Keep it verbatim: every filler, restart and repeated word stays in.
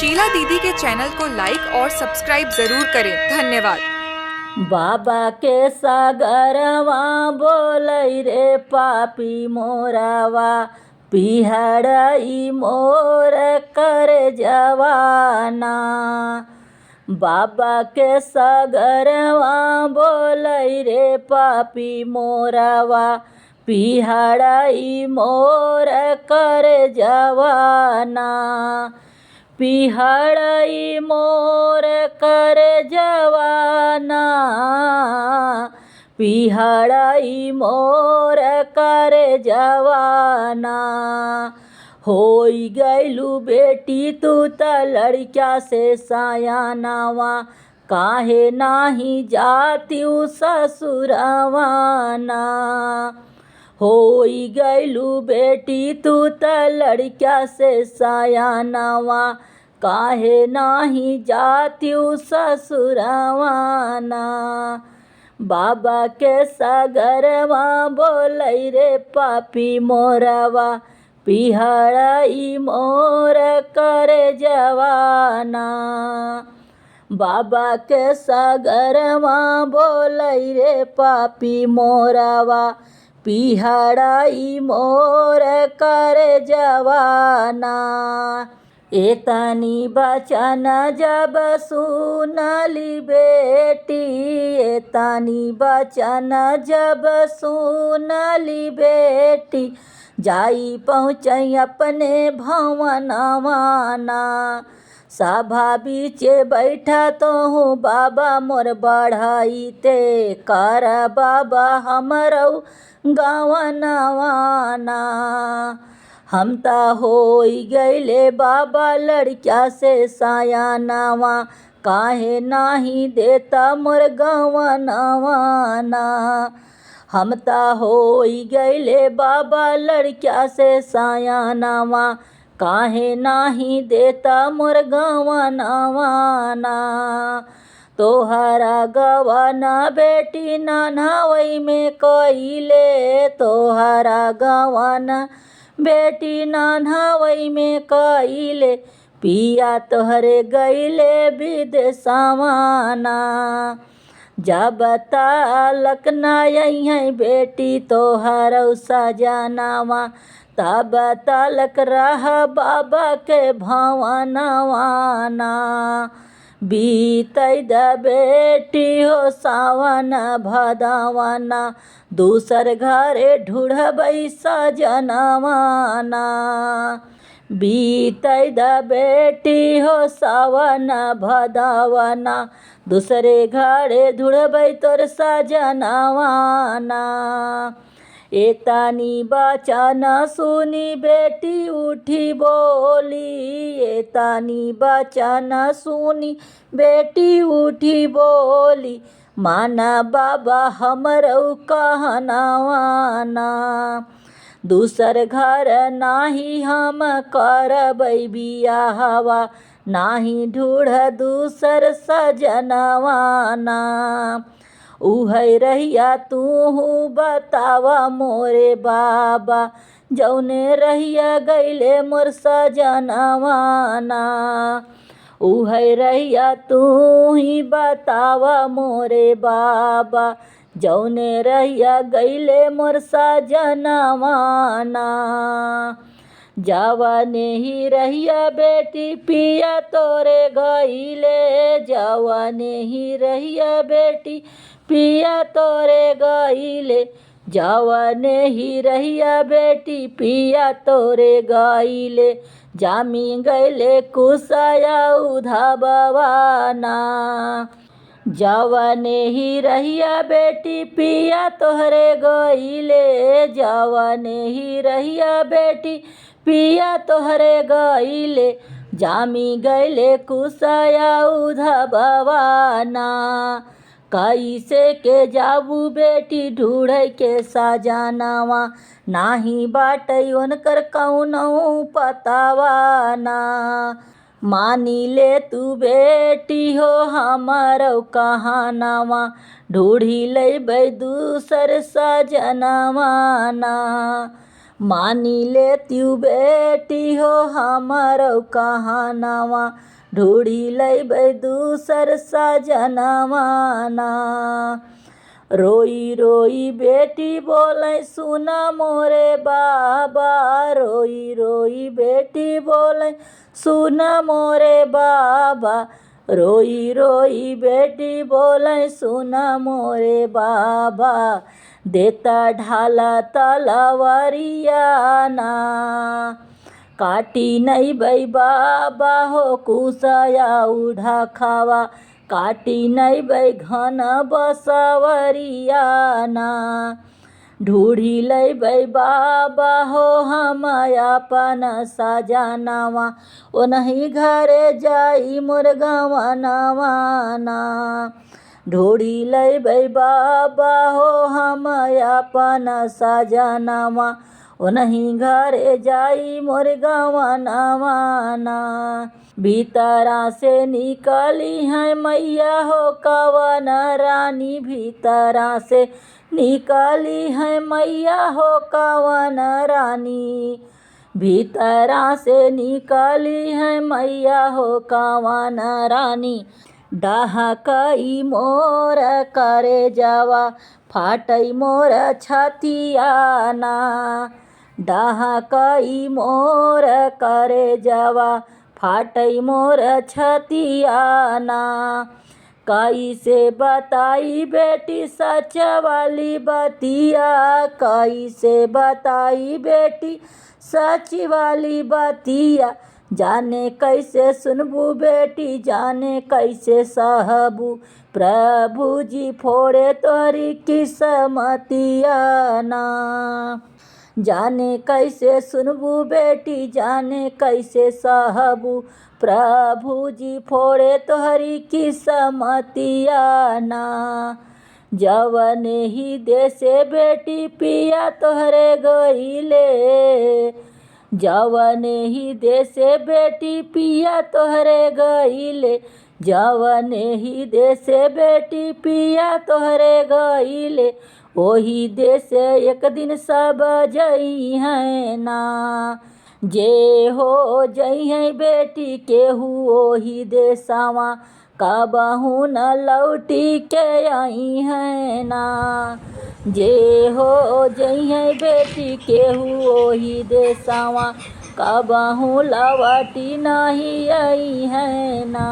शीला दीदी के चैनल को लाइक और सब्सक्राइब जरूर करें। धन्यवाद। बाबा के सगरवा बोलै रे पापी मोरवा, पिहड़ई मोर कर जवाना। बाबा के सगरवा बोलै रे पापी मोरवा, पिहड़ई मोर कर जवाना। पिहड़ई मोर कर जवाना, पिहड़ई मोर कर जवाना। होई गइलू बेटी तू त लड़किया से सयानावा, काहे नाही जातिउ ससुरवाना। होई गइलू बेटी तू त लड़किया से सयानावा, काहे नाही जातिउ ससुरवाना। बाबा के सगरवा बोलै रे पापी मोरवा, पिहड़ई मोर कर जवाना। बाबा के सगरवा बोलै रे पापी मोरवा, पिहड़ई मोर कर जवाना। एतनी बचन जब सुनली बेटी, एतनी बचन जब सुनली बेटी, जाई पहुँचई अपने भवनवाना। सभा बीचे बैठा तोहूँ बाबा मोर बढ़ाई ते, कर बाबा हमरौ गवनवाना। हम त होई गइले बाबा लड़किया से सयानावा, काहे नाही देता मोर गवनवाना। हम त होई गइले बाबा लड़किया से सयानावा, काहे नाही देता मोर गवनवाना। तोहरा गवन बेटी नन्हवई में कइले, तोहरा गवन बेटी नन्हवई में कइले, पिया तोहरे गइले विदेशवाना। जब तलक न अइहैं बेटी तोहरौ सजनवा, तब तलक रह बाबा के भवनवाना। बीतै द बेटी हो सावन भदवना, दूसर घरे ढूढ़बै सजनवाना। बीतै द बेटी हो सावन भदवना, दूसरे घरे ढूढ़बै तोर सजनवाना। एतनी बचन सुनी बेटी उठी बोली, एतनी बचन सुनी बेटी उठी बोली, माना बाबा हमरौ कहनवाना। दूसर घर नाही हम करबै बियाहवा, नाही ढूढ़ दूसर सजनवाना। उहै रहिया तूहू बतावा मोरे बाबा, जौने रहिया गइले मोर सजनवाना। उहै रहिया तू ही बतावा मोरे बाबा, जौने रहिया गइले मोर सजनवाना। जवने ही रहिया बेटी पिया तोरे गइले, जवने ही रहिया बेटी पिया तोरे गइले, जवने ही रहिया बेटी पिया तोरे गइले, जामी गइले कुसया उधबवाना। जवने ही रहिया बेटी पिया तोहरे गइले, जवने ही रहिया बेटी पिया तोहरे गइले, जामी गइले कुसया उधबवाना। कैसे के जाबू बेटी ढूढ़ै के सजनवा, नाही बाटै उनकर कौनो पतवाना। मानी ले तू बेटी हो हमरौ कहनवा, ढूढ़ी लैबै दूसर सजनवाना। मानी लेतिउ बेटी हो हमरउ कहनवा, ढूढ़ी लइबै दूसर सजनवा ना। रोई रोई बेटी बोलै सुना मोरे बाबा, रोई रोई बेटी बोलै सुना मोरे बाबा, रोई रोई बेटी बोलै सुना मोरे बाबा, देता ढाला तलवरिया ना। काटी नइबै बाबा हो कुसया उढ़ा खावा, काटी नइबै घन बसवरिया ना। ढूढ़ी लइबै बाबा हो हम अपन सजनवा, ओनही घरे जाई मोर गवनवा ना। ढूढ़ी लइबै बाबा हो हम अपन सजनवा, ओनही घरे जाई मोर गवनवा ना। भीतरा से निकली है मैया हो कवन रानी, भीतरा से निकली है मैया हो कवन रानी। भीतरा से निकली है मैया हो कवन रानी। डहकई मोर करेजवा, फाटई मोर छतिया ना। डहकई मोर करेजवा, फाटई मोर छतिया ना। कइसे बताई बेटी सच वाली बतिया, कइसे बताई बेटी सच वाली बतिया। जाने कइसे सुनबू बेटी, जाने कइसे सहबू, प्रभु जी फोड़े तोहरी किस्मतिया ना। जाने कइसे सुनबू बेटी, जाने कइसे सहबू, प्रभु जी फोड़े तोहरी किस्मतिया ना। जवने ही देसे बेटी पिया तोहरे गइले, जवने ही देसे बेटी पिया तोहरे गइले, जवने ही देसे बेटी पिया तोहरे गइले, ओही देसे एक दिन सब जइहैं ना। जे हो जइहैं बेटी केहू ओही देसवा, कबहूँ न लौटी के अइहैं ना। जे हो जइहैं बेटी केहू ओही देसवा, कबहूँ लौटी नहीं अइहैं ना।